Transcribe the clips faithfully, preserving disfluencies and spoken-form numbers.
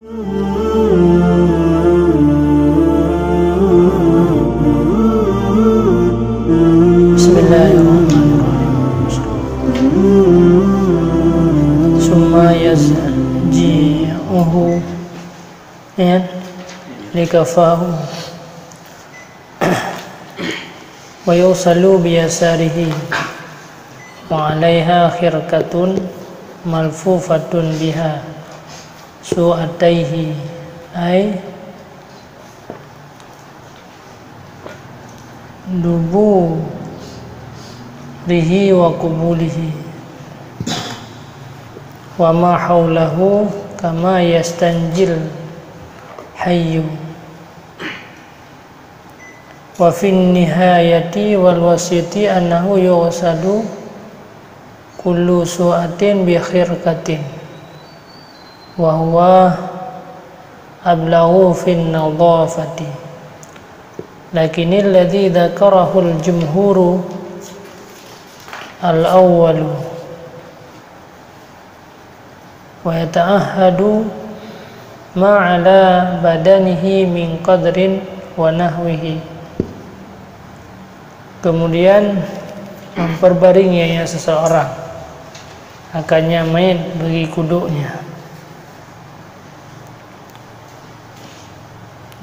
بسم الله الرحمن الرحيم. ثم يضجعه، ya, لقفاه، ويغسل بيساره، وعليها خرقة ملفوفة بها سوأتيه، أي دبره وقبله وما حوله كما يستنجي الحي. وفي النهاية والوسط أنه يغسل كل سوأة بخرقة، وهو أبلغ في النظافة، لكن الذي ذكره الجمهور الأول، ويتعهد ما على بدنه من قدر ونحوه. Kemudian memperbaring ianya seseorang, akannya mait bagi kuduknya.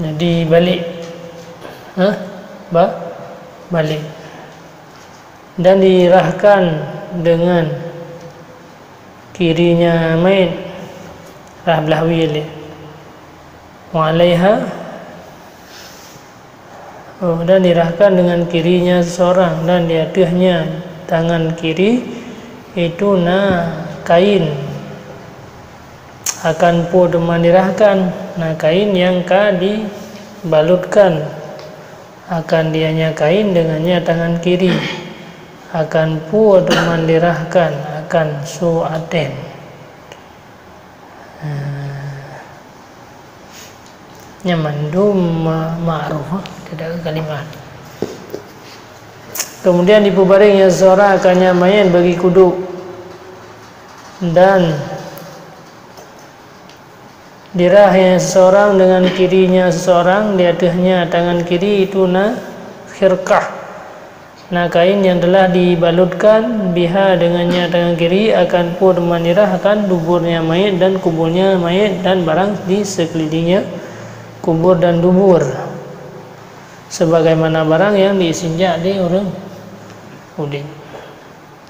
Jadi balik, ha? Ba-, balik. Dan dirahkan dengan kirinya mait, rah blah wie lé. Wa alaiha, oh, dan dirahkan dengan kirinya seseorang, dan di ateuehnya tangan kiri itu na kain. Akan peue teuma dirahkan? Na kain nyang ka dibalutkan akan dianya kain dengannya tangan kiri. Akan peue teuma dirahkan? Akan su'atin. Nyan mandum ma-, ma'ruf, ha? Tidak ada kalimat. Kemudian dipeubaring nyan seseorang akan nyan mait bagi kuduk, dan dirah nyan seseorang dengan kirinya seseorang, di ateuehnya tangan kiri itu na khirqah. Na kain yang telah dibalutkan biha dengannya tangan kiri, akan peue teuma dirah? Akan duburnya mait dan kuburnya mait dan barang di sekelilingnya kubur dan dubur, sebagaimana barang yang diistinja lé ureuëng udeb.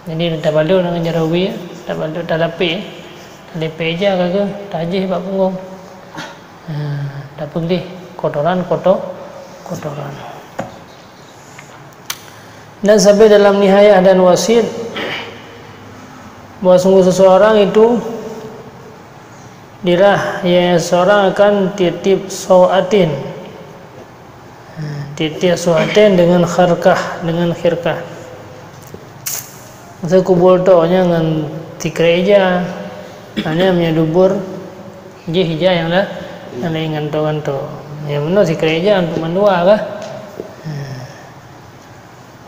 Jadi tabalot dengan jaroe wie, tabalot, talapéh, talapéh ija ka keuh, tajih bak punggong. Ha, tapeugleh kotoran, koto-, kotoran. Dan sampai dalam nihayah dan wasit, bahwa sungguh seseorang itu dirah, ya, seseorang akan tiep-tiep sau'atin. Ha, tiep-tiep sau'atin dengan kharkah, dengan khirkah. Masa kubur tu nyan ngon sikrek ija, hanya meunyo dubur jih ija nyang dah, nyang laén ganto-ganto. Ya, meunyo sikrek ija untuk mandua kah? Ha.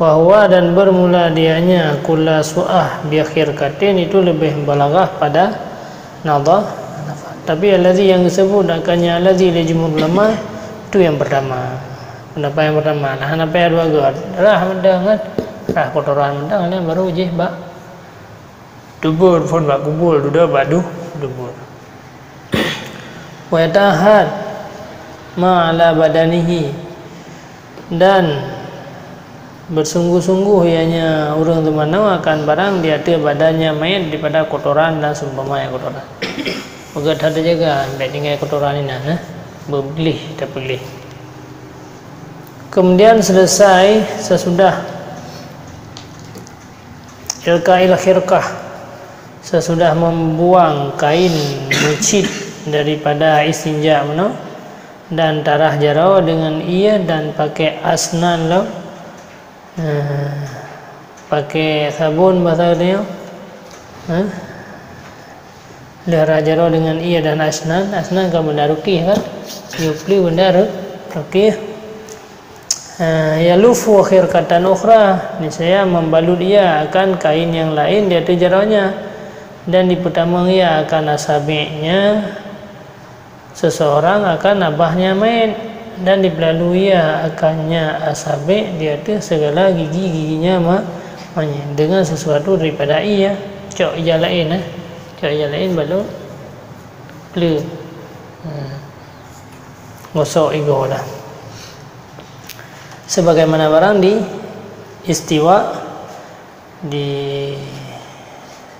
Wa huwa, dan bermula dianya, kulla su'ah bi khirqatin, itu lebih balaghah pada nadhah. Tapi allazi, yang disebut akannya allazi li jumhur ulama, itu yang pertama. Pendapat yang pertama. Nah, pendapat yang dua, rah mantong kan? Rah kotoran mantong, baru jih bak dubur, phon bak kubur, dudoe bak du-, dubur. Wa yata'ahhad ma 'ala badanihi, dan bersungguh-sungguh ianya ureuëng teumanoe akan barang di ateueh badannya mait daripada kotoran dan seumpama nyang kotoran. Peugét that teujaga, bék tinggai kotoran inan, eh, beugleh, tapeugleh. Kemudian selesai, sesudah ilqa'il khirqah, sesudah membuang kain meucit daripada istinja meunoe, dan tarah jaroe dengan ie dan pakai asnan lom, eh, pakai sabon bahasa dia, eh, Lheueh rah jaroe deungon ie dan asnan, asnan ka benda rukih kan? Yue pleue benda ru-, rukih. Eh, yaluffu khirqatan ukhra, niscaya membalut ia akan kain yang lain di ateueh jaroe nyan, dan dipeutamong ia akan asabi'nya, Seseorang akan abahnya mait, dan dipeulalui ia akan nyak asabek di ateueh segala gigi-giginya ma-, manyét, dengan sesuatu daripada ie, cok ija laén, eh. Cok ija laén balu pleue. Hmm. Gosok igoe lah. Sebagaimana barang di istiwa,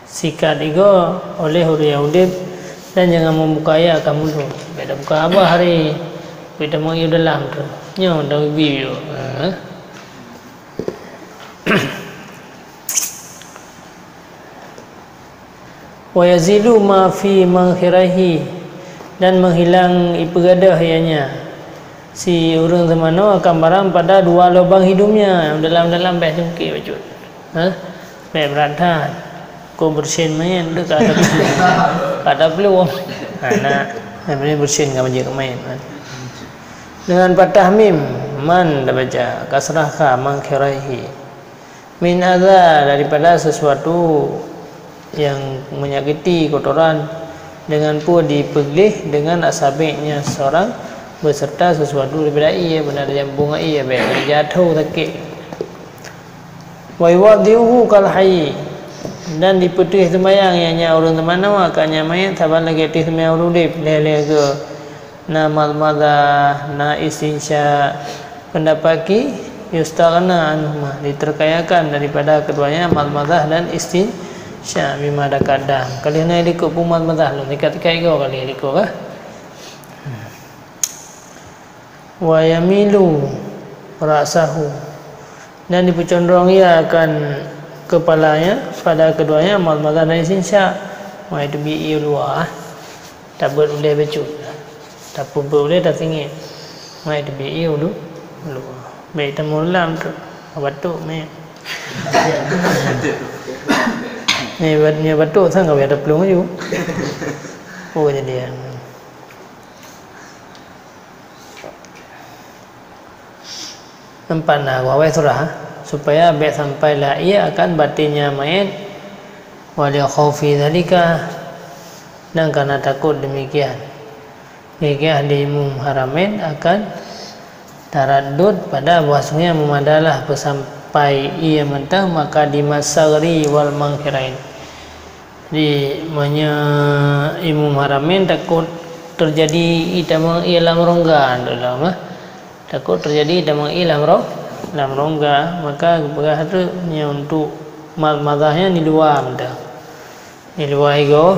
disikat igoe oleh ureuëng nyang udeb, dan jangan membuka ia akan mulut. Bék tabuka abah hari, bék tamong ie dalam tu. Nyoe dah bibi tu. Ha. Wa yazilu ma fi mankhiraihi, dan menghilang, ipeugadôh ianya, si ureuëng teumanoe akan barang pada dua lubang hidungnya, dalam-dalam beh cungkik bacut. Ha? Beh brat that. Kok beureusin manyét deuk ka ada, ka ada peulueng. Ha, nak, nak beureusin ka manyét. Dengan patah mim, man tabaca, kasrah kha, mankhiraihi. Min adza, daripada sesuatu yang menyakiti, kotoran, dengan peue dipeugleh dengan asabeknya seseorang, beserta sesuatu daripada ie, beuna jambong ie, bék jatuh sakét. Wa yuwaddi'uhu kal hayy, dan dipeuteuh seumayang ianya ureuëng teumanoe akan nyang manyét saban lagée teuh seumayang ureuëng udeb, lhée-lhée geuh. Na madmadah, na istinsya. Pendapat ki yustaghna anhuma, diterkayakan daripada keduanya madmadah dan istinsya, bima taqaddam. Ka lheueh na likot peumadmadah lom, tingkat-tingkat igoe ka lheueh likot kah? Wa yamilu ra'sahu, dan dipeucondrong ia akan kepalanya pada keduanya madmadah dan istinsya. Maka itu bi ié luwa. Tabeuet ulée bacut, tapeubeuet ulée tasingét, ngai teubiet ié ulu, ulu. Bék tamong lam tu, batuk mé. Nyoe bat-, nyoe batuk sang ka taplueng laju. Oh, jadi, ya. Empat na gawai surah, supaya bék sampai lah ia akan batinnya mait, wa li khaufi dzalika, dan karena takut demikian. Demikian di Imum Haramain akan taraddud pada bahwasanya memadalah peusampai ia mantong maka di masagri wal mankhirain. Jadi, meunyoe Imum Haramain takot teujadi itamong ié lam rongga, takot teujadi itamong ié lam ro-, lam rongga, maka geupeugah teuk nyoe untuk madmadah nyan di luwa mantong. Di luwa igoe.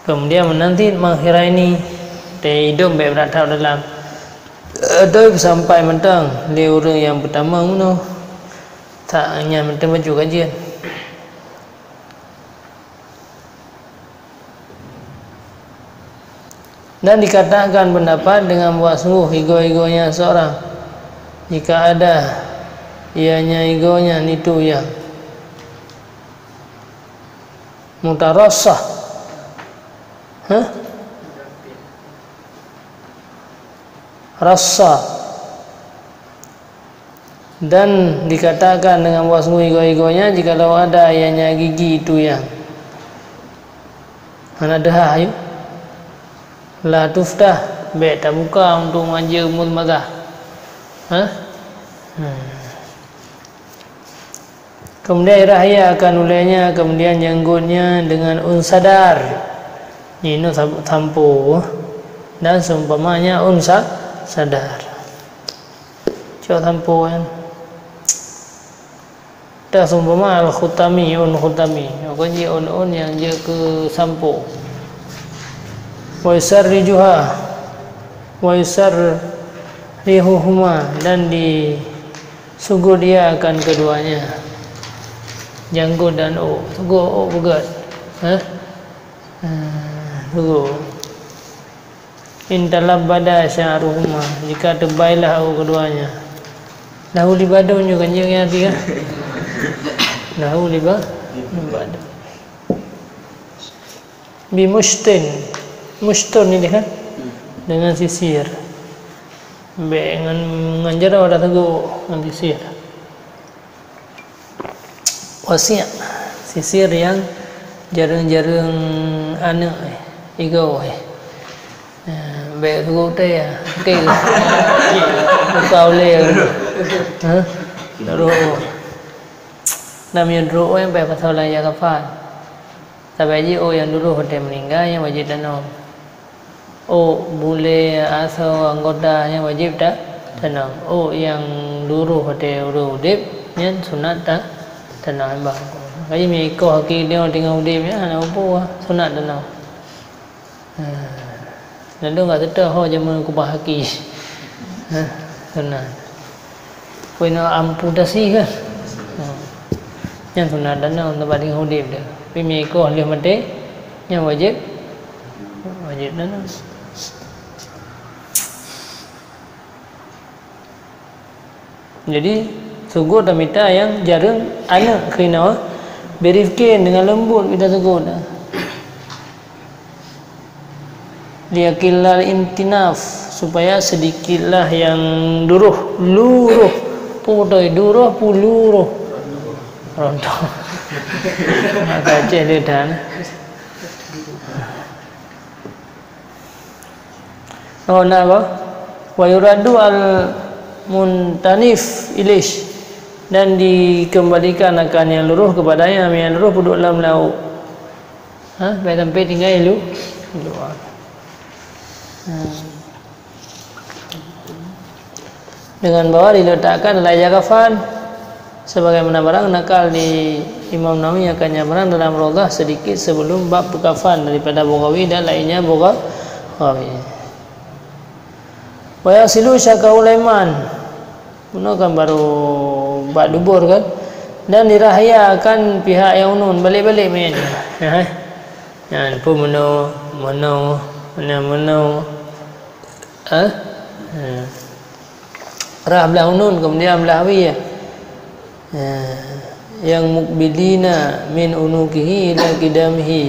Kemudian meunan cit mankhiraini, di idong bék brat that dalam. Adoe peusampai mantong lé ureuëng nyang peutamong meunoe. That nyan mantong bacut ka jeuet. Dan dikatakan pendapat dengan buat sungguh igoe-igoe nyan seorang, jika ada ianya igoe nyan itu yang mutarassah. Hah? Rassa. Dan dikatakan dengan buat sungguh igoe-igoe nyan, jikalau ada ianya gigi itu yang hana deuhah, yuk. La tuftah, bék tabuka untuk manjeuet meumadhah. Hah? Hmm. Kemudian irah ia akan ulée nyan, kemudian janggutnya dengan un sadar. Nyoe sam-, sampoe. Dan seumpamanya un sa-, sadar. Cok sampoe nyan. Dah seumpama al-khutami, un khutami. Maka jih un-un nyang jeuet keu sampoe. Wa yusarrijuha, wa yusarrihuhuma, dan disugut ia akan keduanya. Janggut dan ôk. Sugot ôk peugét. Hah? Ah, sugot. In talabbada sya'ruhuma, jika teubailah ôk keduanya. Lahu libadun juga nyoe nyan arti kan? Lahu liba-, libadun. Bi musytin. Musytun ni dia kan? Dengan sisir. Bék ngon, ngon jaroe dah teugok ngon sisir. Wasi', sisir yang jareueng-jareueng aneuk, eh, igoe, eh. Eh, bèk seugut teh ya. Oke. Buka ulèe. Hah? Roh. Nam yun roh, eh, bèk pasal lam kafan. Sabai jih, oh, nyang duroh watèe meuninggai, nyan wajéb tanom. Oh, bulèe, asoe, anggota, nyan wajéb ta-, tanom. Oh, nyang duroh watèe ureueng udép, nyan sunat ta-, tanom. Bah. Kaji meuikoh aki dia tinggai udép, nyan hana peue, sunat tanom. Ha. Lalu enggak seutôt ho jameun kubah aki. Ha, sunat. Kena amputasi kan? Ha. Nyan sunat dan nyan tempat tinggal udép dia. Tapi meuikoh lheueh maté, nyan wajéb. Wajéb dan nyan. Jadi, seugut tamita nyang jareueng aneuk keunoe, birifqin, dengan lembut kita seugut. Liyaqillal intinaf, supaya sedikitlah yang duroh, luroh, putoi duroh, puluroh. Rontok. Maka cek dia dah. Oh, na apa? Wa yuraddu al muntanif ilis, dan dikembalikan akan yang luroh kepadanya, yang luroh peuduek lam laôt. Ha, bèk sampai tinggai lu. Lu. Ha. Dengan bahwa diletakkan dalam ija kafan, sebagaimana barang nakal di Imam Nawawi akan nyan barang dalam Raudhah sedikit sebelum bab peukafan daripada Baghawi dan lainnya Baghawi. Wa yasilu syaqahu laiman. Meunoe kan baru bak dubur kan. Dan dirahyakan pihak yang unun, balik-balik main. Nyan pun meunoe, meunoe, meunoe, meunoe. Ha? Ha. Rah blah unun, kemudian blah wie. Ha. Yang muqbilina min unuqihi ila qidamihi.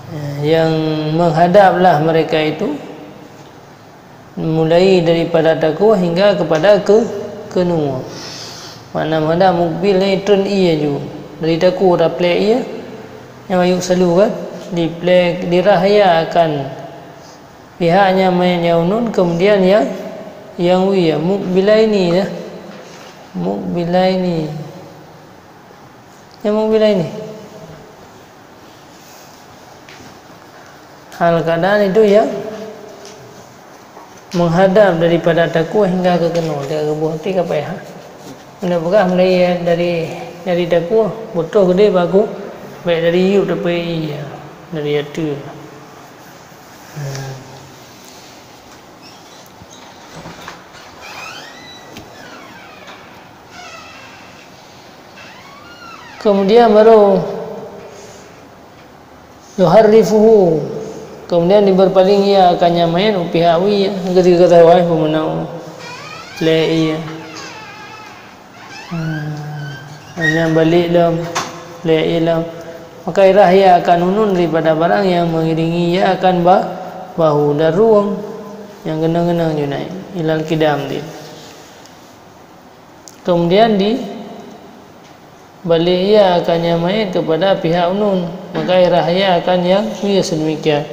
Ha. Yang menghadaplah mereka itu mulai daripada takue hingga kepada ke, keunoe. Makna menghadap muqbil ni treun ie ju. Dari takue taplek ie. Nyang ayuk salu kan? Diplek, dirahyakan. Pihak nyang manyét nyang unun, kemudian nyang, nyang wie, muqbilaini, ya. Muqbilaini. Nyang muqbilaini. Hal keadaan itu yang menghadap daripada takue hingga ke keunoe, dia geuboh ti ka payah. Meunan peugah mulai dari, dari takue, beutôi geude baku, baik dari yub dapet ie, dari ateueh. Kemudian baru yuharrifuhu. Kemudian diberpaling ia akan nyang manyét u pihak wie, ketika ketahuan pemenang lé ie. Hmm. Hanya balik lom, lé ilom. Maka irah ia akan unun daripada barang yang mengiringi ia akan ba-, bahu dan rueng yang genang-genang junai ilal kidam di. Kemudian di balik ia akan nyang manyét kepada pihak unun, maka irah ia akan nyang wie sedemikian.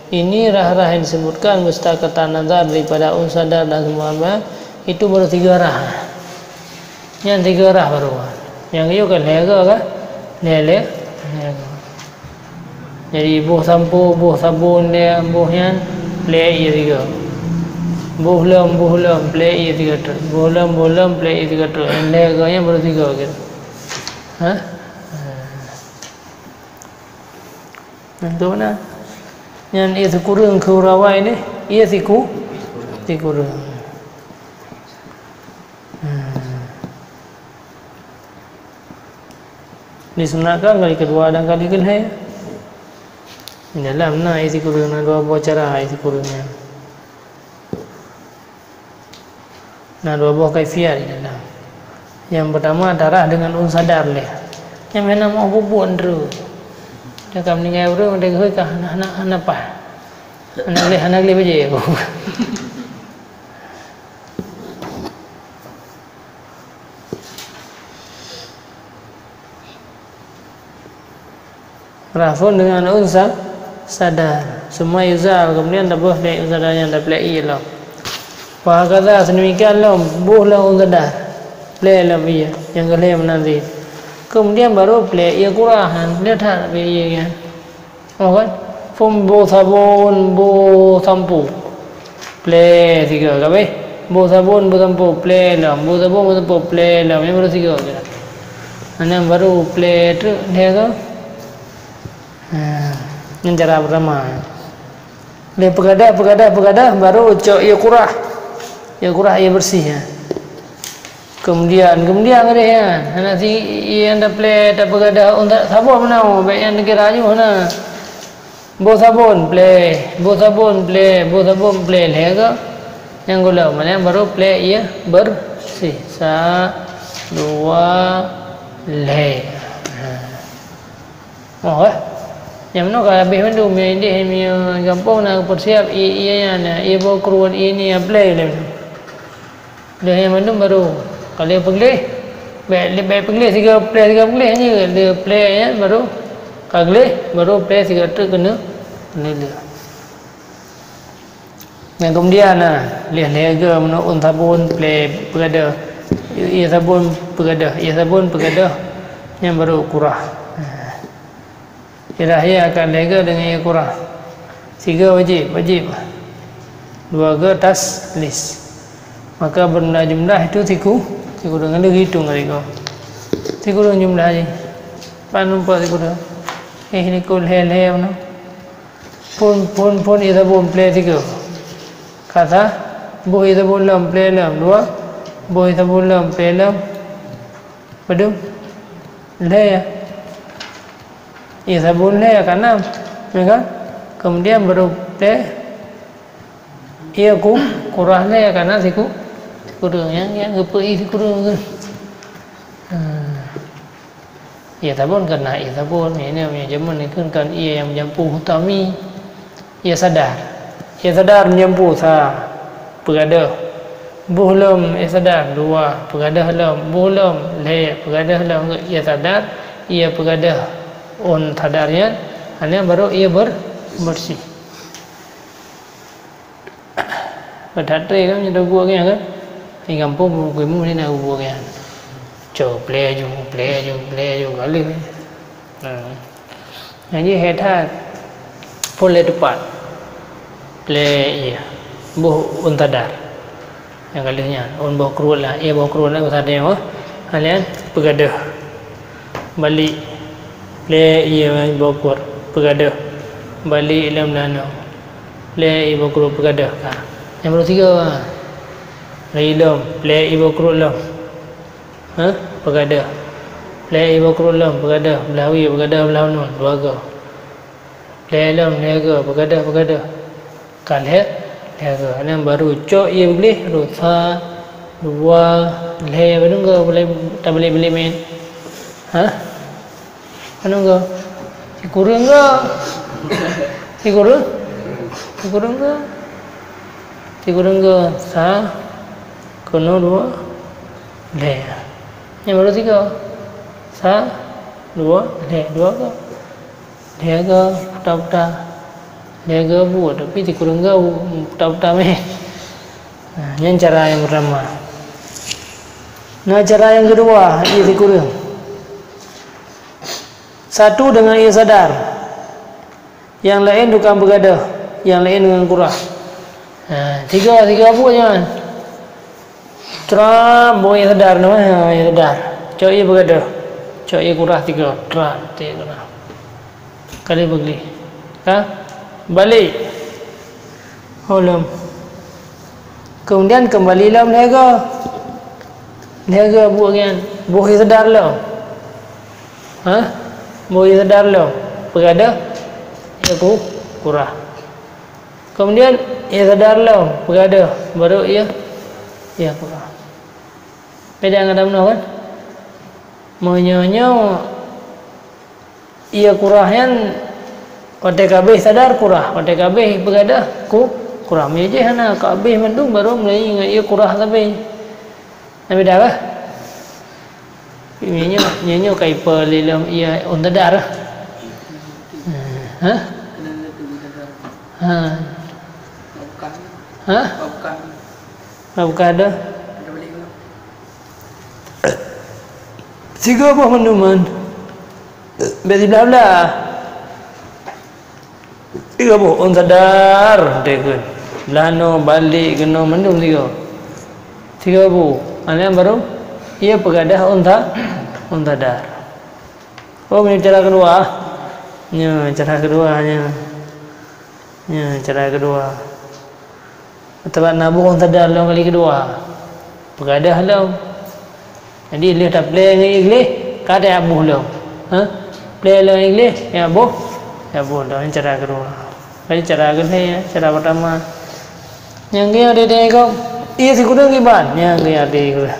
Ini rah-rah yang disebutkan beserta kata nazar daripada un sadar dan semua, itu baru tiga rah. Nyan tiga rah baru. Nyang yue kan lhèe ga kan? Lhèe, lhèe. Lhèe ga. Jadi boh sampo, boh sabon lhèe, boh nyan, plek ie tiga. Boh lom, boh lom, plek ie tiga treuk. Boh lom, boh lom, plek ie tiga treuk. Nyan lhèe ga nyan baru tiga gitu. Ha? Nah, tu mana? Nyan ie sikureueng keu urawai ni, ie siku, sikureueng. Hmm. Disunatkan kali kedua dan kali kelhèe. Di dalam na ie sikureueng, na dua boh cara ie sikureueng nyan. Na dua boh kaifiat di dalam. Yang pertama, tarah dengan un sadar lé. Nyang mana mau bubuk nderu. Dah ka meninggai ureueng, dah geuhôi ka hana, hana, hana paih. Hana gleh, hana gleh bajèe. Rafun dengan unsa, Sadar. Summa yuzal, kemudian taboh lé un sadar nyan, taplé ie lom. Wa hakaza, seudemikian lom, boh lom un sadar. Plé lom ie, nyang keu lhèe meunan cit. Kemudian baru plé ie kurah nyan, plé that plé ie nyan. Oh kan? Phôn boh sabon, boh sampo. Plé sigoe, ka abéh. Boh sabon, boh sampo, plé lom. Boh sabon, boh sampo, plé lom. Nyan baru sigoe. Nyan baru plé treuk lhèe goe. Ha, nyan cara pertama. Lé peugadah, peugadah, peugadah, baru cok ie kurah. Ie kurah, ie bersih, ya. Kemudian, kemudian gadeh nyan. Hana si ie nyang taplé, tapeugadah, un ta-, sabon meunan, bèk nyang dikira nyoe hana. Boh sabon plé, boh sabon plé, boh sabon plé, lhèe goe. Nyang gohlom, nyan baru plé ie bersih. Sa, dua, lhèe. Ha. Oh, eh. Nyang meunoe ka habéh mandum, meunyoe idéh, meunyoe gampông na peusiap, ie, ie nyan, ie boh kruet, ie nyan plé lé. Lheueh nyan mandum baru ka lheueh peugleh. Bèk, bèk peugleh sigoe plé, sigoe peugleh nyan, lheueh plé nyan baru ka gleh, baru plé sigoe treuk keuneuk, keuneuk lheueh. Nyan keumudian na, lheueh lhèe goe meunoe un sabon plé peugadoh, ie sabon peugadoh, ie sabon peugadoh, nyan baru kurah. Ie rhah akan lhèe goe deungon ie kurah. Sigoe wajéb, wajéb. Dua goe taslis. Maka beuna jumlah itu siku-, sikureueng. Ngon lheueh hitung lagèe nyoe. Sikureueng jumlah jih. Pat numpok sikureueng. Eh, likot lhèe-lhèe meunoe. Phôn, phôn, phôn ie sabon plé sigoe. Ka sa, boh ie sabon lom plé lom. Dua, boh ie sabon lom plé lom. Padum? Lhèe. Ie sabon lhèe ka nam, ya kan? Keumudian baru plé ie ku-, kurah lhèe ka na siku-, sikureueng. Nyang, nyang geupeu ie sikureueng tu. Hmm. Ie sabon ka na ie sabon, ie nyan, ie jameun ikheun kan ie nyang meujampu hutami. Ie sadar. Ie sadar meujampu sa, peugadoh. Boh lom ie sadar, dua, peugadoh lom. Boh lom, lhèe, peugadoh lom. Ie sadar, ie peugadoh ôn sadar nyan, nyan baru ie ber-, beureuséh. Padahai kan meunyoe buet nyan kan, di gampông bukui mu ni na buet nyan. Cok, plé aju, plé aju, plé aju, ka lheueh. Nah. Nyang jih hé that, phôn lé teupat. Plé ie, boh ôn sadar. Nyang ka lheueh nyan, ôn boh kruet lah, ie boh kruet lah, ôn sadar nyoe. Nyan peugadoh. Balik. Plé ie boh kruet, peugadoh. Balik lom nanoe. Plé ie boh kruet, peugadoh ka. Nyang baru sigoe. Lagi lom, plé ie boh kruet lom. Ha? Peugadoh. Plé ie boh kruet lom, peugadoh. Blah wie, peugadoh blah uneuen, dua goe. Plé lom, lhèe goe, peugadoh, peugadoh. Ka lhèe, lhèe goe. Nyan baru cok ie gleh, sa, dua, lhèe, padum goe, boleh tabalek-balek meu'en. Ha? Padum goe? Sikureueng goe. Sikureueng? Sikureueng goe. Sikureueng goe. Sa, keunoe dua, lhèe. Nyan baru sigoe. Sa, dua, lhèe, dua goe. Lhèe goe puta-puta. Lhèe goe buet, tapi sikureueng goe puta-puta mè. Nah, nyan cara nyang peurtama. Nah, cara nyang keudua, ie sikureueng. Satu deungon ie sadar. Nyang laén tukang peugadoh, nyang laén deungon kurah. Ha, tiga, tiga buet nyan. Trap, boh ie sadar nyoe, ha, ie sadar. Cok ie peugadoh. Cok ie kurah tiga, trap, cok ie kurah. Ka lheueh beugleh. Ka? Balek. Ho lom. Keumudian keumbali lom lhèe goe. Lhèe goe buet nyan. Boh ie sadar lom. Ha? Boh ie sadar lom. Peugadoh. Ie ku-, kurah. Keumudian, ie sadar lom, peugadoh, baru ie, ie kurah. Beda ngon lam nyoe kan? Meunyoe nyoe, ie kurah nyan, watèe ka abéh sadar kurah, watèe ka abéh peugadoh ku-, kurah. Meunyoe jih hana, ka abéh mandum baru mulai ngon ie kurah sabe. Na beda kah? Nyoe, nyoe, nyoe ka ipeulilom ie ôn teudar. Ha? Ha. Bukan. Ha? Bukan. Bukan ada. Ada balik dulu. Sigoe boh manduman. Bèk siblah-blah. Sigoe boh ôn sadar, teukeun. Blah noe, balek keunoe, mandum sigoe. Sigoe boh. Nyan baru, ie peugadah ôn sa-, ôn sadar. Oh, nyoe cara keudua. Nyoe cara keudua nyoe. Nyoe cara keudua. Atawa na boh ôn sadar lom kali keudua. Peugadah lom. Jadi, lheueh taplè ngon ié gleh, ka taboh lom. Ha? Plè lom ié gleh, taboh, taboh lom. Nyan cara keudua. Jadi, cara keudua, cara pertama. Nyang keu nyoe, dek-dek, ié sikureueng kiban. Nyang keu nyoe, dek,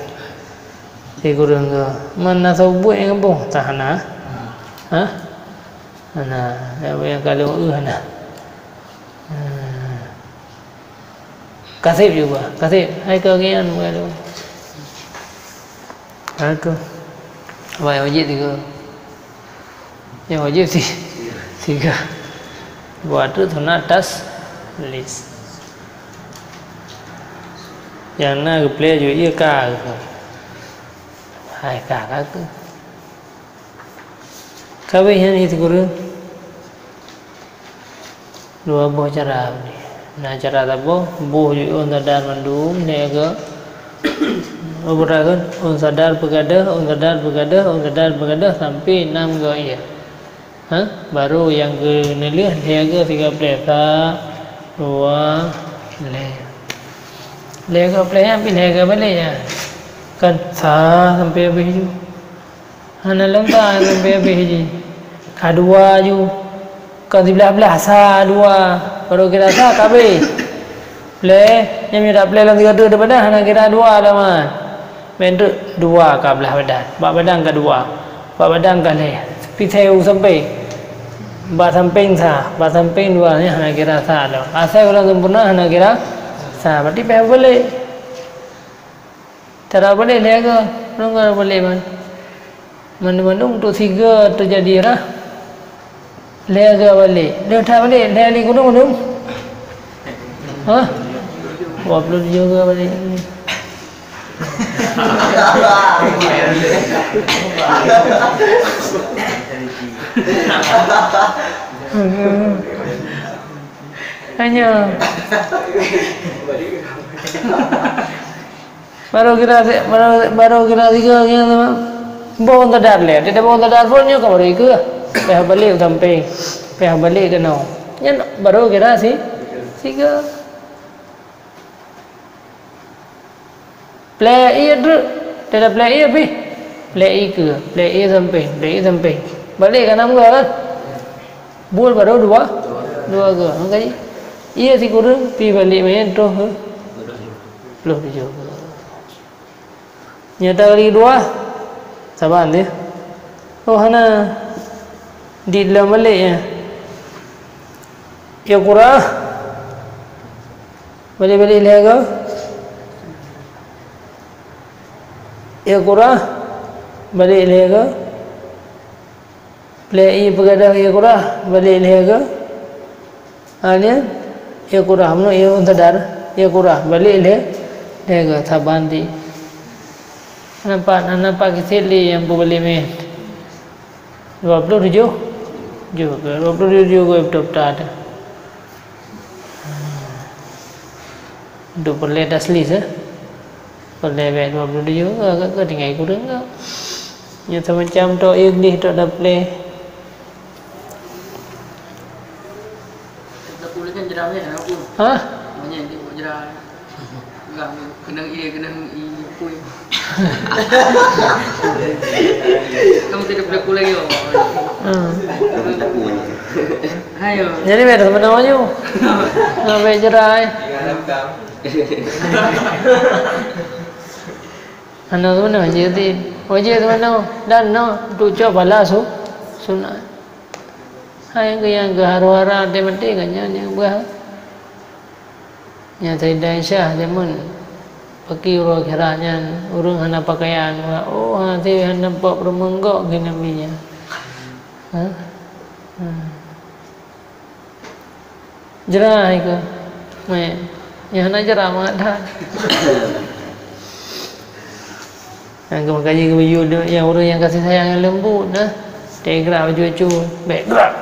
sikureueng keu. Man na soe buet nyang boh, tah na. Ha? Hana. Nyang kalon eu hana. Hmm. Kaseb juga, kaseb. Hai keu ngian bukan tu. Hai keu. Wai wajib tiga. Yang wajib ti-, tiga. Buat tu sunat tas lis. Yang na geplè ju iya ka. Hai ka ka tu. Kabeh nyan ié sikureueng. Dua boh cara. Na cara saboh, boh ju ôn sadar mandum, lhèe keu, oh, beurakan, ôn sadar peugadah, ôn sadar peugadah, ôn sadar peugadah, sampai nam goe ié. Ha? Baru nyang keuneulheueh, lhèe keu sigoe plè. Sa, dua, lhèe. Lhèe keu plè nyan, pi lhèe keu balek nyan. Kan sa sampai habéh ju. Hana lom sa sampai habéh jih. Ka dua ju. Ka siblah-blah sa dua. Baru kira sa ka habéh. Plè, nyan meunyo taplè lam sigoe teuk daripada hana kira dua lom, ah. Meuntreuk dua ka blah badan. Bak badan ka dua. Bak badan ka lhèe. Pisai u sampéng. Bak sampéng sa. Bak sampéng dua, nyan hana kira sa lom. Asai ureueng sempurna hana kira sa. Berarti payah balek. Cara balek lhèe keu, ureueng ka balek ban. Mandum-mandum untuk sigoe teujadi rhah. Lhèe keu balek. Lheueh that balek, lhèe li kudung mandum. Hah? Dua puluh tujuh keu balek. Hanya. Baru kira si-, baru, baru kira sigoe nyan sama. Boh ôn sadar lé. Tiep-tiep boh ôn sadar phon nyoe ka baru ikeu. Payah balek u sampéng. Payah balek keunoe. Nyan baru kira si-, sigoe. Plè ié treuk. Tiep-tiep plè ié pih. Plè ié keue. Plè ié sampéng. Plè ié sampéng. Balek ka nam goe kan? Buet baru dua. Dua goe. Maka ié sikureueng pih balek manyang troh keu ploh tujoh. Nyata kali kedua, saban dia. Oh, hana. Di dalam balik ya. Ya kurang. Balik-balik lé go. Ya kurang. Balik lé go. Plè ié peugadang ié kurah, balek lhèe go. Ha nyan, ié kurah, meunurot ié ôn sadar, ié kurah, balek lhèe, lhèe go, saban di. Nampak, nampak kiset lé nyang peubalek mè. Dua ploh tujoh, tujoh go, dua ploh tujoh go beutôi-beutôi. Untuk peureulèe taslis, eh. Peureulèe bèk dua ploh tujoh, ka, ka, ka tinggai kureueng ka. Nyan semacam tok ié gleh tok daplè. Hah? Banyak dia buat jerah. Enggak, kena ié, kena ié pui. Kamu tidak boleh kulai yo. Hmm. Ayo. Jadi beda sama nama nyu. Ngambil jerai. Hana sebenarnya wajib. Wajib sebenarnya. Dan no, tu cok bala su-, sunat. Hai ke nyang geuharu-hara até maté kan nyan nyang beuh. Nyang Sayyidah Aisyah jameun paki uroe kira nyan ureueng hana pakaian, oh, hana si hana nampak peurumoh gok geuh Nabi nyan. Ha? Hmm. Jra ikeu. Meh. Nyang hana jra mangat that. Nyang keu meukaji keu yue deuek nyang ureueng nyang kasih sayang nyang leumbut dah. Teugerak baju acu. Bèk gerak.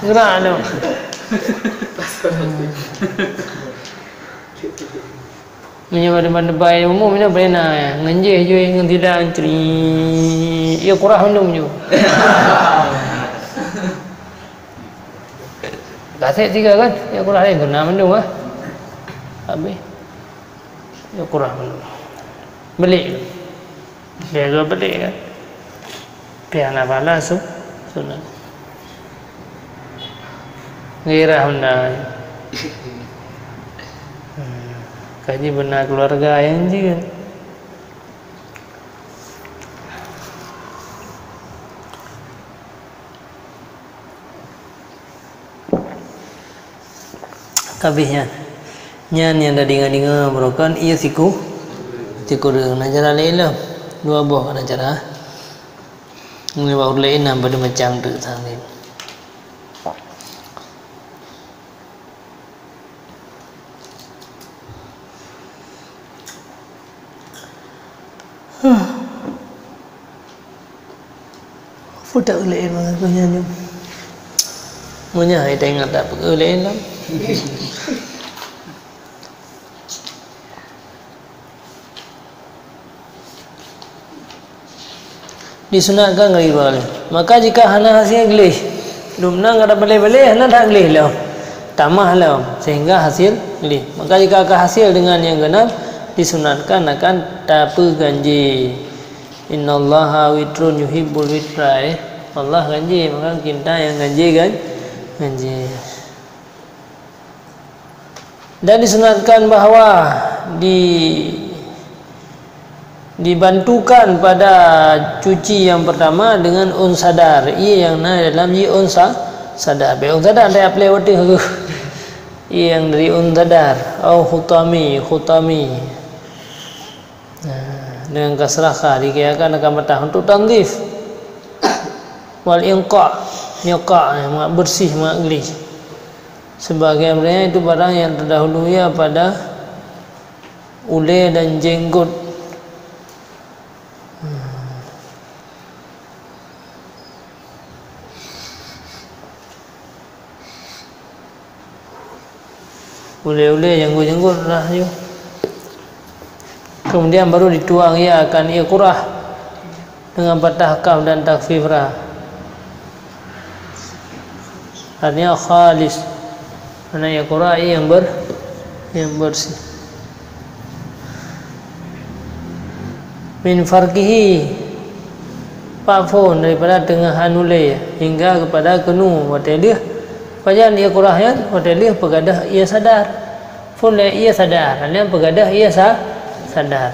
Gerak tu. Meunyoe ban-, ban-, ban ilmu, meunyoe beuna, ngon jih jui, ngon tidak, cri, ya kurah mandum ju. Kasek tiga kan? Ya kurah lain, guna mandum ah. Habis. Ya kurah mandum. Belik. Dia dua belik kan? Pih hana pahala su-, sunat. Gairah benda. Hmm. Kaji benda keluarga nyang jeuet. Ka abéh nyan. Nyan nyang tadeungoe-deungoe barokon, iya siku-, sikureueng. Na cara laén lom. Dua boh na cara. Nibak ureueng laén na padum macam teuk saléng. Peue tapeugah lé mangat geuh nyan nyoe? Meunyoe hai taingat tapeugah lé lom. Disunatkan geuh ibarat. Maka jika hana hase gleh, lom nan gata balée-balée hana that gleh lom, tamah lom, sehingga hase gleh. Maka jika ka hase deungon nyang geunam, disunatkan akan tapeuganjé. Innallaha witrun yuhibbul witra, eh. Allah ganjé, maka kita nyang ganjé gan-, ganjé. Dan disunatkan bahwa di-, dibantukan pada cuci yang pertama dengan un sadar, ié nyang na dalam jih un sa-, sadar. Bèk un sadar, dak aplé watèe. Ié nyang dari un sadar, au khutami, khutami. Nah, dengan kasrah kha dikirakan akan patah untuk tanzif. Wal inqa, inqa, eh, mangat bersih, mangat gleh. Sebagian mereka itu barang yang terdahulu ya pada ulée dan jenggot. Hmm. Ulée-ulée, janggut-janggut lah ju. Kemudian baru dituang ia akan iqrah dengan patah kaf dan takhfif ra. Artinya khalis. Mana iqrah yang ber-, yang bersih. Min farqihi, pak phon daripada teungoh han ulée hingga kepada keunoe watée lheueh pajan iqrah nyan watée lheueh peugadôh ié sadar. Phon lé ié sadar, nyan peugadôh ié sa-, sadar.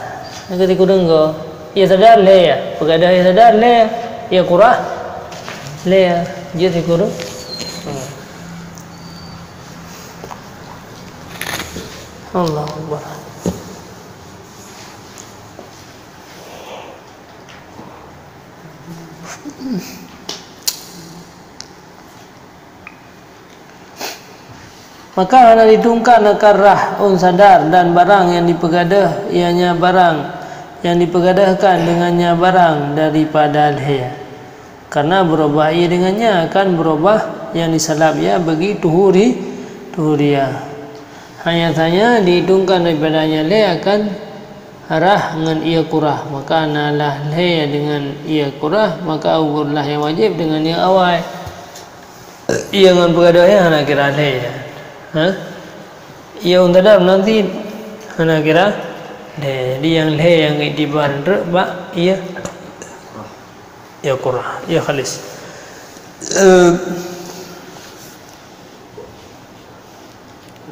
Nyan keuti kureueng go. Ié sadar lé, peugadôh ié sadar lé, iqrah lé, jeuet sikureueng. Hmm. Allahu Akbar. Maka hana ditungkan akan rah un sadar dan barang nyang dipeugadôh, ianya barang nyang dipeugadôhkan deungon nya barang daripada lhée. Karena beurubah ié deungon nya akan beurubah nyang disalab ia bagi tuhuri-, tuhuriah. Hanya saja dihitungkan daripada nyang lhée akan rah ngon ié kurah, maka na lah lhée deungon ié kurah, maka ugur lah nyang wajéb deungon nyang awai. Ié ngon peugadôh nyan hana kira lhée. Ha? Ié un sadar meunan cit hana kira lhée. Jadi nyang lhée nyang iktibar treuk bak ié, ié kurah, ié khalis. Eh,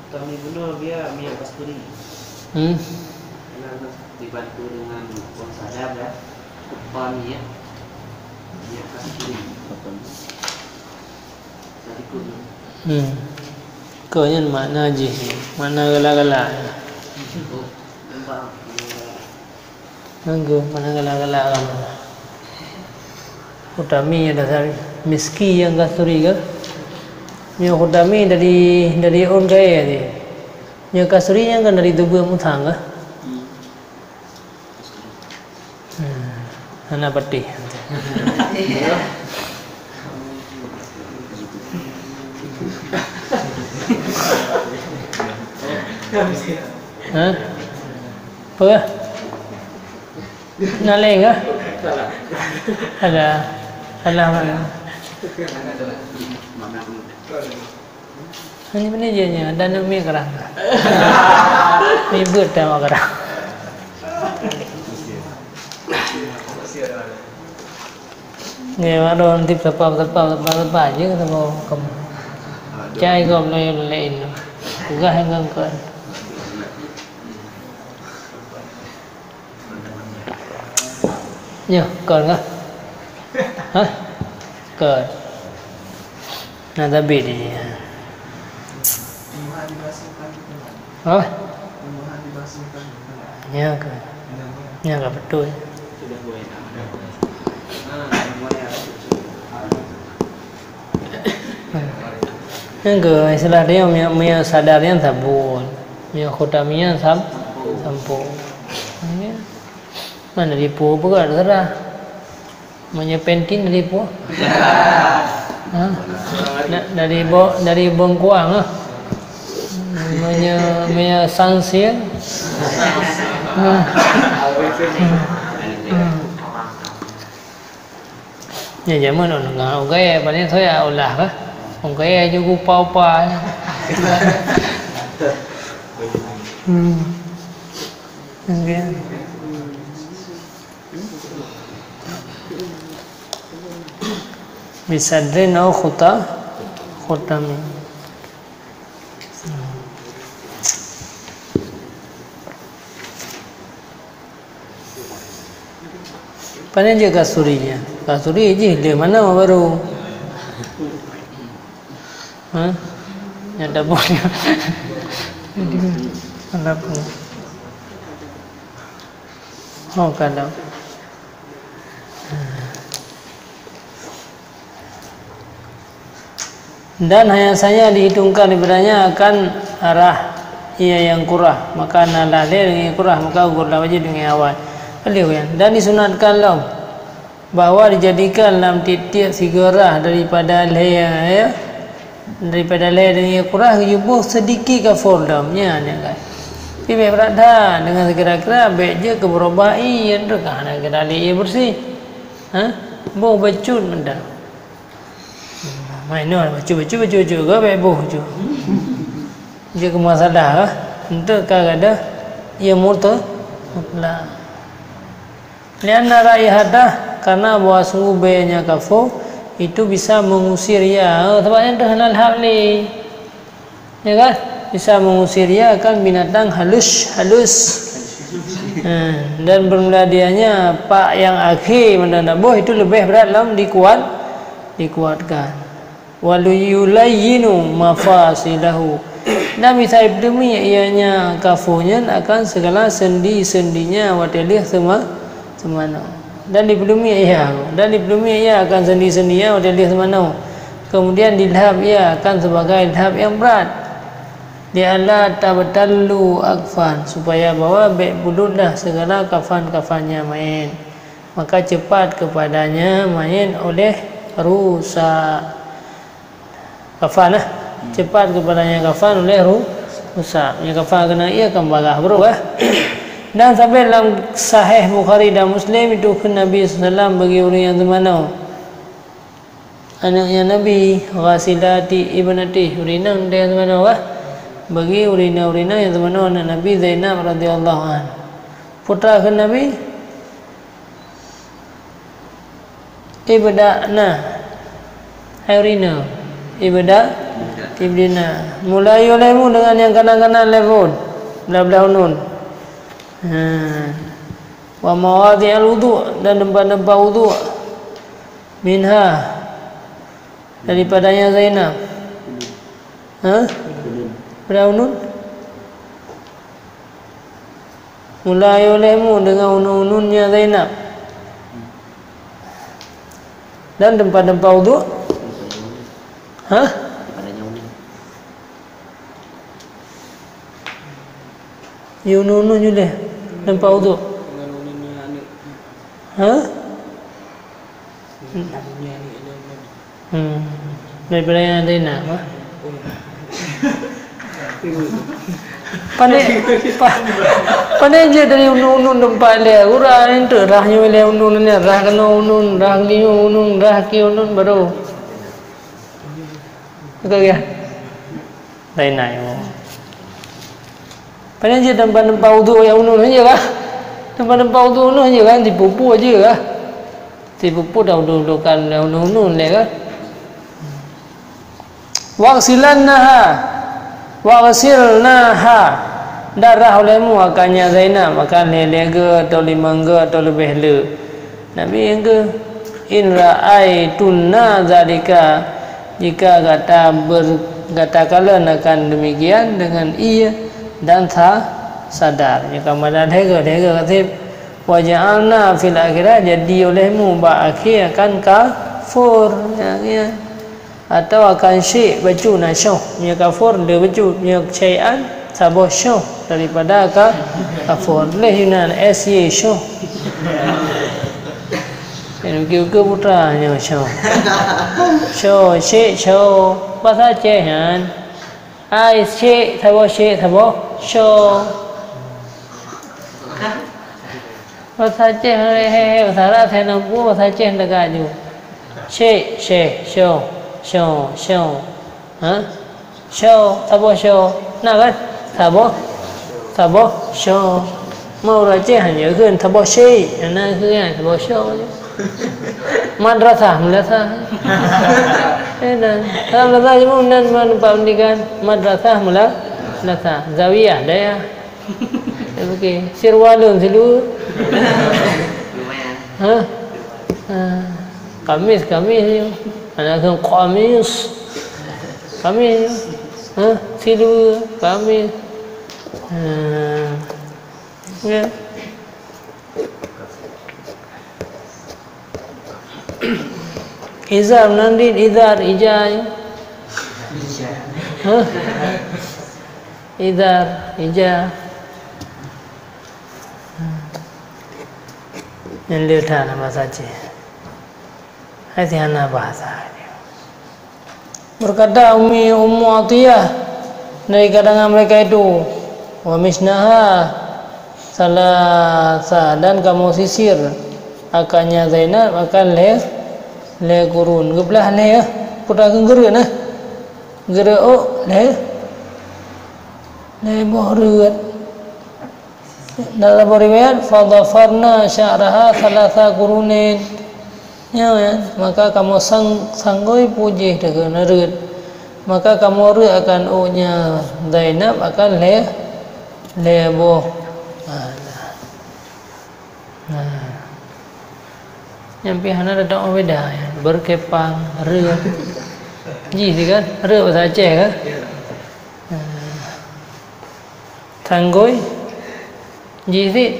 Utami bunoe dia minyak kasturi. Hmm. Karena dibantu dengan un sadar dah. Utami ya. Minyak kasturi. Tadi pun. Hmm. Keu nyan makna jih, makna gala-gala. Oh, nampak. Nangkeuh, mana galak-galak kamoe. Utami nyang dasar miski nyang kasturi kah? Nyoe Khutami dari, dari ôn kayèe tadi. Nyoe Kasuri nyan kan dari Tubeueng Musang kah? Hmm. Hmm. Hana patéh. Hah? Apa? Naleng kah? Ada. Salah mana? Ini mana je nya? Ada nak mi kerang. Mi beut dah mak kerang. Ni baru nanti pelepah, pelepah, pelepah, pelepah je kata mau kamu. Cai kau mulai lain. Peugah yang kau. Nyoe, kon kah? Hah? Kon. Na tabé di sini. Hah? Nyoe kon. Nyoe kon beutôi. Nyang keu istilah dia, meunyoe, meunyoe sadar nyan sabon. Meunyoe Khutami nyan sam-, sampo. Ya. Mana dari pu peugah terserah. Meunyoe pentin dari pu. Ha? Da-, dari bo-, dari bengkuang ah. Meunyoe, meunyoe sansil. Ha. Hmm. Hmm. Nyan jameun ureueng gayèe, paléng soe ya ulah kah? Ureueng gayèe ju geupa-upa. Hmm. Oke. Bisadrin au khuta-, khutami. Pané jeuet Kasuri nyan. Kasuri jih lheueh manoe baru. Ha? Nyan dapur. Kenapa? Oh, kalau. Dan hanya saja dihitungkan daripadanya akan arah ia yang kurah, maka na lalé deungon kurah, maka gugur lam wajib deungon awai. Paléh nyan. Dan disunatkan lom bahwa dijadikan lam tiep-tiep sigoe rah daripada lhèe, ya, daripada lhèe deungon kurah geuboh seudikit kafô lom, nyan, nyan kan. Tapi bèk brat that, deungon sikira-kira bèk jeuet keu beurobah ié, nyan teuh ka hana kira lé ié beureuséh. Ha? Boh bacut mantong. Mainoe bacut, bacut, bacut, bacut, ka bèk boh bacut. Jeuet keu masalah kah? Enteuk ka gadôh ié murta-, mutlak. Lianna raihatah, karena bahwa sungguh bèe nyan kafô, itu bisa mengusir ia. Oh, sabab nyan teuh hana lhab lé. Ya kan? Bisa mengusir ia akan binatang halus, halus. Ha, dan bermula dianya pak yang akhé mantong taboh itu lebih berat lam dikuat, dikuatkan. Wa yulayyinu mafasilahu. Dan bisa dipeuleumiek ianya kafô nyan akan segala sendi-sendinya watèe lheueh seuma-, seumanoe. Dan dipeuleumiek ia, dan dipeuleumiek ia akan sendi-sendinya watèe lheueh seumanoe. Kemudian dilhab ia akan sebagai lhab yang berat. Li'alla tabtallu akfan, supaya bahwa bèk bulutlah segala kafan-kafannya manyét. Maka cepat kepadanya manyét oleh rusa. Kafan, ah. Cepat kepadanya kafan oleh ru-, rusa. Meunyoe kafan keunan ié kan bagah brôk, ah. Dan sabé lam Sahih Bukhari dan Muslim itu kheun Nabi sallallahu alaihi wasallam bagi ureueng nyang teumanoe. Aneuëk Nabi, ghasilati ibnatih, ureueng inong nyang teumanoe, ah. Bagi ureueng inong, ureueng inong nyang teumanoe aneuëk Nabi Zainab radhiyallahu anha. Peue kheun Nabi? Ibda'na. Hai ureueng inong. Ibda, ibdina. Mulai olehmu dengan yang kanan-kanan lhèe phon. Blah-blah uneuen. Ha. Wa mawadhi'al wudhu, dan teumpat-teumpat wudhu. Minha. Daripadanya Zainab. Ha? Blah uneuen. Mulai olehmu dengan uneuen-uneuen nyan Zainab. Dan teumpat-teumpat wudhu? Ha? Yununun yuleh. Nampak uduk. Ha? Hmm. Daripada yang ada nak, ha? Pandai, pa-, pandai je dari unun-unun tempat dia. Urang itu rah nyoe lé unun ni, rah kena unun, rah nyoe unun, rah ki unun baru. Betul ya? Lain naik. Padahal je tempat-tempat uduk yang unun aja lah. Tempat-tempat uduk unun aja kan, dipupu aja lah. Dipupu dah uduk-udukan yang unun-unun leh kan. Waghsilannaha, waghsilnaha. Darah olehmu akan nya Zainab, akan lhèe-lhèe geu atau limong geu atau leubeh le. Nabi yang ke, "In ra'aitunna zalika," jika gata ber-, gata kalon akan demikian dengan iya dan sa-, sadar. Jika madan hege, hege kasih, "Wa ja'alna fil akhirah," jadi olehmu bak akhé akan kafur. Ya, ya. Atau akan syik bacut na syoh. Meunyoe kafur, le bacut. Meunyoe syai'an, saboh syoh daripada ka-, kafur. Leh Yunan, S Y syoh. Nyang ukeue-ukeue putra nyoe syoh. Syoh, syik, syoh. Basa Aceh nyan. Ai, syik, saboh syik, saboh syoh. Basa Aceh, he, he, he, basa Arab, saya nampu, basa Aceh dekat ju. Syik, syeh, syoh, syoh, syoh. Ha? Syoh, saboh syoh. Na kan? Saboh, saboh syoh. Mau ureueng Aceh hanya kheun saboh syik. Na kheun kan? Saboh syoh je. Madrasah, madrasah. Eh, dan. Dalam madrasah je pun nan, nan tempat pendidikan. Madrasah, mula-, madrasah. Zawiyah, dayah. Okey, sirwalun silu. Lumayan. Ha? Ha. Kamis, Kamis ni. Anak kheun Kamis. Kamis ni. Ha? Silu, Kamis. Ha. Ya. Izar, meunan dit, izar, ija. Hah? Izar, ija. Nyan le that na bahasa Aceh. Hai si hana bahasa. Berkata Ummi, Ummu Atiyah dari kalangan mereka itu, "Wa misnaha salasa," dan kamoe sisir akannya Zainab akan lhèe, lhèe kurun. Geublah lhèe, peue takheun geureuet, nah. Geureuet ôk lhèe, lhèe boh reuet. Dalam riwayat, "Fadhafarna sya'raha thalatha qurunin." Nyan, maka kamoe sang-, sanggôi pujih teukeuna reuet. Maka kamoe reuet akan ôknya Zainab akan lhèe, lhèe boh. Nah, nah. Nah. Nyang pih hana ada beda, ya. Berkepang, reuet. Jih kan? Reuet bahasa Aceh kan? Nah. Sanggôi. Jih sit.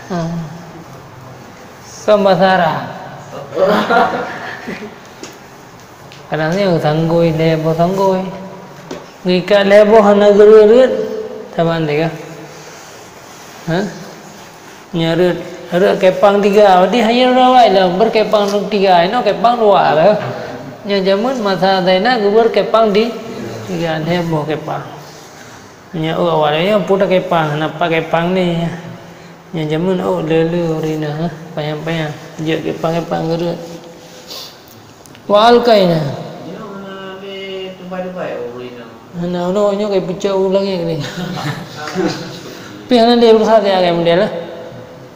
Hmm. Kan bahasa Arab. Kadang ni sanggôi, lhèe boh sanggôi. Geuikat lhèe boh hana geureuet-reuet. Saban teuka. Ha? Nyan reuet, reuet kepang tiga. Berarti hanya dua awai lah, berkepang tiga. Inoe kepang dua lah. Nyan jameun masa Zainab geubeuet kepang di tiga, lhèe boh kepang. Nyan ôk awai nyan pun dah kepang, nampak kepang ni. Nyan jameun ôk le-le ureueng inong, ha, panyang-panyang. Jeuet kepang-kepang geureuet. Wa alqaina. Hana, nyoe, nyoe kai pucok u langét ni. Pih hana lé berusaha siat agai model, eh?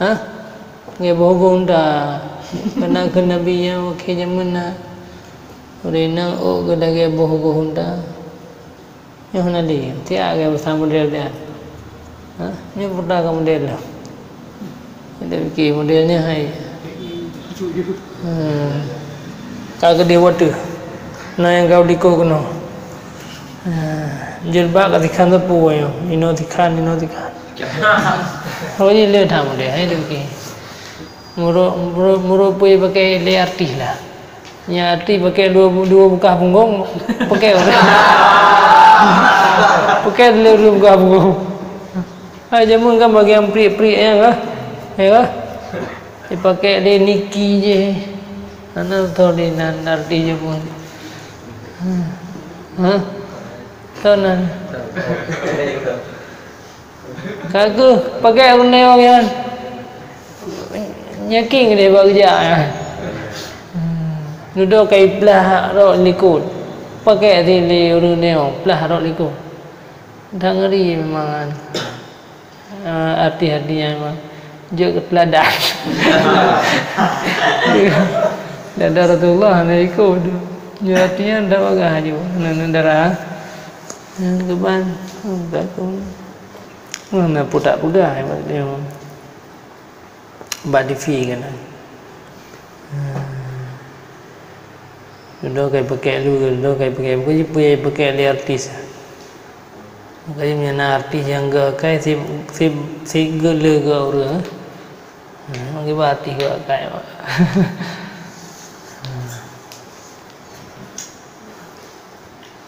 Ha? Lagèe boh goh unta. Keunan keu Nabi nyan, oke, jameun na. Ureueng inong ôk geuh lagèe boh goh unta. Nyoe hana lé, tiak lagèe basa model nyan. Ha? Nyoe peue ka model nyoe. Ada fikir model nyoe hai. Ha. Ka keudeh watèe. Na nyang ka likot keunoe. Ha. Jilbab ka tikhan sapeue nyoe. Inoe tikhan, inoe tikhan. Oh, nyoe le that model, hai tu ki. Muruk, muruk, muruk pui pakai lé artis lah. Nyan artis pakai dua bu-, dua bukah punggong, pakai ureueng. Kan lé ureueng gabung. Hai jameun kan bagian prik-prik nyan kah? Ya kah? Dipakai lé niki jih. Hana tho lé nan arti jameun. Ha? Tho nan. Ka kheueh pakai ureueng nyoe nyan. Yakin deh bak geujak nyan. Dudoe ka iplah rot likot. Pakai lé ureueng nyoe plah rot likot. Dah ngeri memang, ah, artis-artis nyan memang jeuet keu teuladan. Dada Rasulullah na ikot. Nyoe artis nyan dak bagah aju. Nyoe, nyoe dara. Nyoe keuban. Nyoe putak peugah, bak T V keunan. Dudoe ka ipakèk lé, dudoe ka ipakèk, bukan jih peue ipakèk lé artis. Bukan jih meunyo na artis nyang geuakai si, si, si geuleu geu ureueng. Hmm, kiban artis geuakai.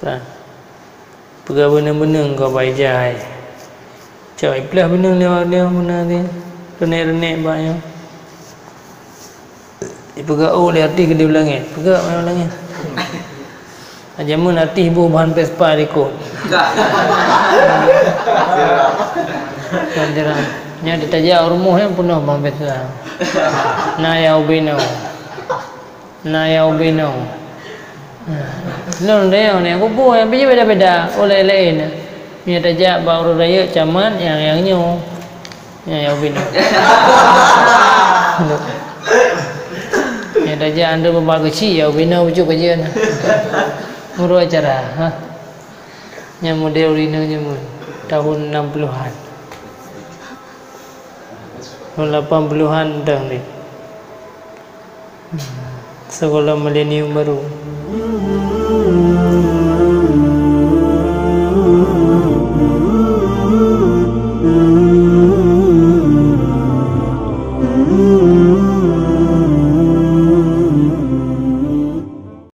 Kan? Peugah beuneueng-beuneueng keu Abah Ijai. Cok iplah beuneueng lé awak nyoe beuna teuh. Reunek-reunek bak nyoe. Ipeugah ôk lé artis keudéh u langét. Peugah meunan u langét. Jameun artis boh ban Vespa likot. Kan jarang. Nyan ditajak u rumoh nyan peunoh ban Vespa. Na nyang ubé inoe. Na nyang ubé inoe. Lôn tanyong nyan kubu nyang pih beda-beda, ulèe laén. Meunyo tajak bak ureueng rayeuk camat nyang, nyang nyoe. Nyang, nyang ubé inoe. Meunyo tajak andeueng Baba Geuchik, nyang ubé inoe bacut kajeuen. Meurok acara, ha. Nyang model ureueng inong nyoe tahun enam puluhan. Tahun lapan puluhan dang ni. Sigohlom milenium baru.